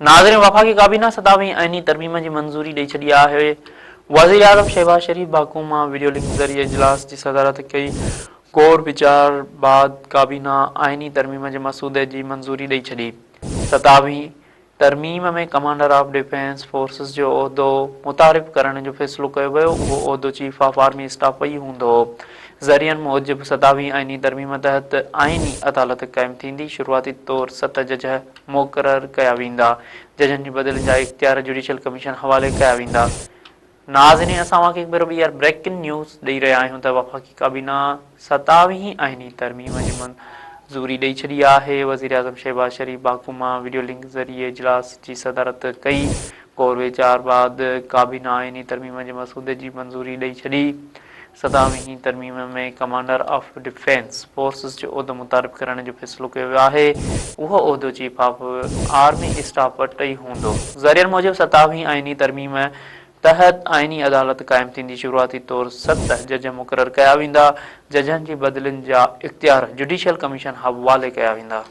ناظرين وفاقي ڪابينا ستاويهين آئيني ترميم جي منظوري ڏئي ڇڏي آهي. وزيراعظم شهباز شريف باڪو مان وڊيو لنڪ ذريعي اجلاس جي صدارت ڪئي. غور ويچار بعد ڪابينا آئيني ترميم جي مسودي جي منظوري ڏئي ڇڏي. ستاويهين ترميم ۾ ڪمانڊر آف ڊفينس فورسز جو عهدو متعارف ڪرڻ جو فيصلو ڪيو ويو، اهو عهدو چيف آف آرمي اسٽاف ئي هوندو. ذريعن موجب ستاويهين آئيني ترميم تحت آئيني عدالت قائم ٿيندي، شروعاتي طور ست جج مقرر ڪيا ويندا، ججن جي بدلين جا اختيار جوڊيشل ڪميشن حوالي ڪيا ويندا. ناظرين اسان اوهان کي هڪ ڀيرو ٻيهر بريڪنگ نيوز ڏئي رهيا آهيون ته وفاقي ڪابينا ستاويهين آئيني ترميم جي منظوري ڏئي ڇڏي آهي، وزيراعظم شهباز شريف باڪو مان وڊيو لنڪ ذريعي اجلاس جي صدارت ڪئي، غور ويچار بعد ڪابينا آئيني ترميم جي مسودي جي منظوري ڏئي ڇڏي. ستاويهين ترميم ۾ ڪمانڊر آف ڊفينس فورسز جو عهدو متعارف ڪرائڻ جو فيصلو ڪيو ويو آهي، اهو عهدو چيف آف آرمي اسٽاف وٽ ئي هوندو. ذريعن موجب ستاويهين آئيني ترميم تحت آئيني عدالت قائم ٿيندي، شروعاتي طور ست جج مقرر ڪيا ويندا، ججن جي بدلين جا اختيار جڊيشل ڪميشن حوالي ڪيا ويندا.